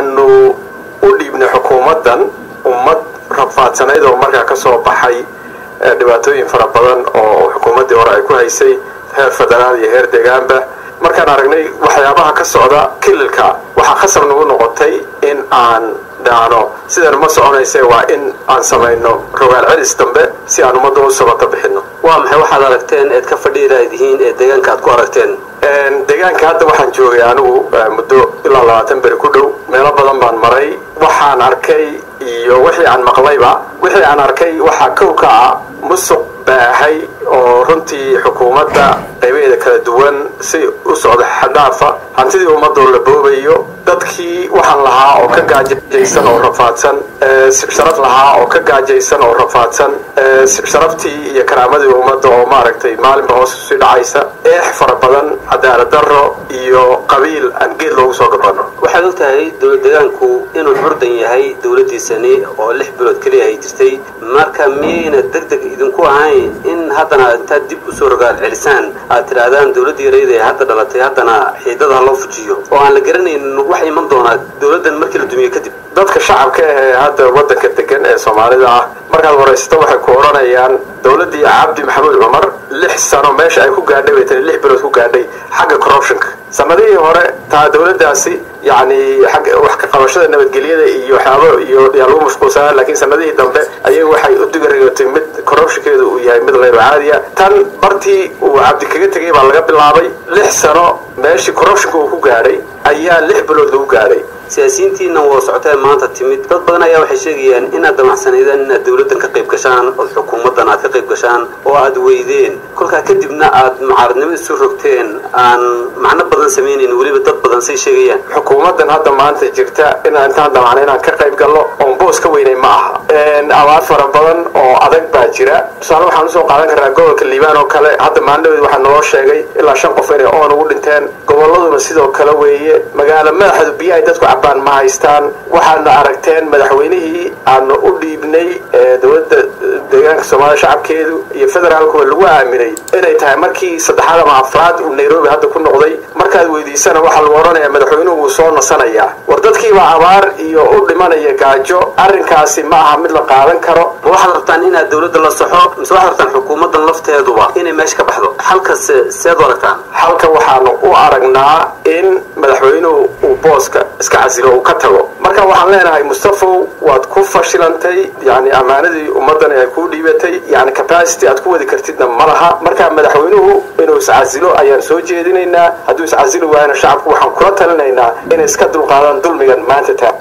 Waxaanu u dhiibnay xukuumaddan ummad rafaadsanayd oo markaa ka soo baxay dhibaatooyin fara badan oo xukuumaddii hore ay ku haysay heer federaal iyo heer deegaanba. Markaan aragnay waxyaabaha ka socda kililka, waxaa khasab nagu noqotay in aan dhahno sidan ma soconayse, waa in aan samayno rogaal celis dambe si aan ummadda u sabata bixinno. Waa maxay waxaad aragteen eed ka fadhiilaadihiin ee deegaanka aad ku aragteen? Deegaanka hadda waxaan joogay anigu muddo ilaa 20 beri ku dhow. Meelo badan baan maray. Waxaan arkay iyo wixii aan maqlayba, wixii aan arkay waxaa kow ka ah musuq baahay oo runtii xukuumadda qaybaheeda kala duwan si u socda xadhaafa, hantidii ummadoo la boobayo, dadkii waxaan lahaa oo ka gaajaysan oo rafaadsan, sharaf lahaa oo ka gaajaysan oo rafaadsan, sharaftii iyo karaamadii ummadda oo maaragtay maalinba hoos usii dhacaysa, eex fara badan, cadaalad darro iyo qabiil aan geed loogu soo gabano. Waxaad og tahay dowlad deegaanku inuu curdan yahay dowladdiisani oo 6 bilood keliya ay jirtay. Marka miyayna deg deg idinku ahayn in haddana intaad dib usoo rogaal celisaan aad tidhaahdaan dowladdii yarayda ee hadda dhalatay haddana xiidada ha loo fujiyo, oo aan la garanaynin wax iman doonaa dowladdan markii la dumiyo kadib? Dadka shacabka ahee hadda waddanka degan ee Soomaalida ah markaad waraysato waxay ku odhanayaan dowladdii Cabdi Maxamuud Cumar 6 sano meesha ay ku gaadhay bay tani 6 bilood ku gaadhay xagga corruptionka. Sanadihii hore taa dowladdaasi yacni xagga wax ka qabashada nabadgelyada iyo waxyaabo iyo yaa lagu mashquulsanaa, laakiin sanadihii dambe ayaga waxay u digarogatay mid corruptionkeedu uu yahay mid kheyru caadiya. Tan bartii uu Cabdi kaga tegay baa laga bilaabay. 6 sano meeshii corruptionka uu ku gaadhay ayaa 6 bilood lagu gaadhay. Siyaasiyiintiina waa socotee maanta timid, dad badan ayaa waxay sheegayaan inaad damacsanaydaan inaad dowladdan ka qayb gashaan ood xukuumaddan aad ka qayb gashaan oo aad weydeen, kolkaa kadibna aad mucaaradnimo isu rogteen aan macno badan samaynayn, weliba dad badan say sheegayaan. Xukuumaddan hadda maanta jirta inaan intaan damacna inaan ka qayb galno oon boos ka weynay ma aha. Abaar fara badan oo adag baa jira. Tusaale waxaan usoo qaadan karnaa gobolka Liibaan oo kale. Hadda maalinadeed waxaa naloo sheegay ilaa 5 qof inay oon ugu dhinteen. Gobolladuna sidoo kale weeye. Magaalo madaxdu biyo ay dadku cabaan ma haystaan. Waxaadna aragteen madaxweynihii aanu u dhiibnay dowladda deegaanka Soomaalida shacabkeedu iyo federaalkuba lagu aaminay inay tahay markii saddexaad ama afraad uu Nairobi hadda ku noqday. Markaad weydiisana waxaa lagu odhanayaa madaxweynuhu wuu soo nasanayaa. War dadkiibaa abaar iyo u dhimanaya gaajo. Arrinkaasi ma aha mid la qaadan karo. Ma waxaad rabtaan inaad dowladda la saxo mise waxaad rabtaan xukuumaddan lafteeduba inay meesha ka baxdo? Xalkase seed u aragtaan? Xalka waxaanu u aragnaa in madaxweynuhu uu booska iska casilo, uu ka tago. Marka waxaan leenahay, Mustafow, waad ku fashilantay yani ammaanadii ummaddani ay kuu dhiibatay, yani capacity aad ku wadi kartidna ma laha. Marka madaxweynuhu inuu iscasilo ayaan soo jeedinaynaa. Hadduu iscasili waayana, shacabku waxaan kula talinaynaa inay iska dulqaadaan dulmigan maanta taa.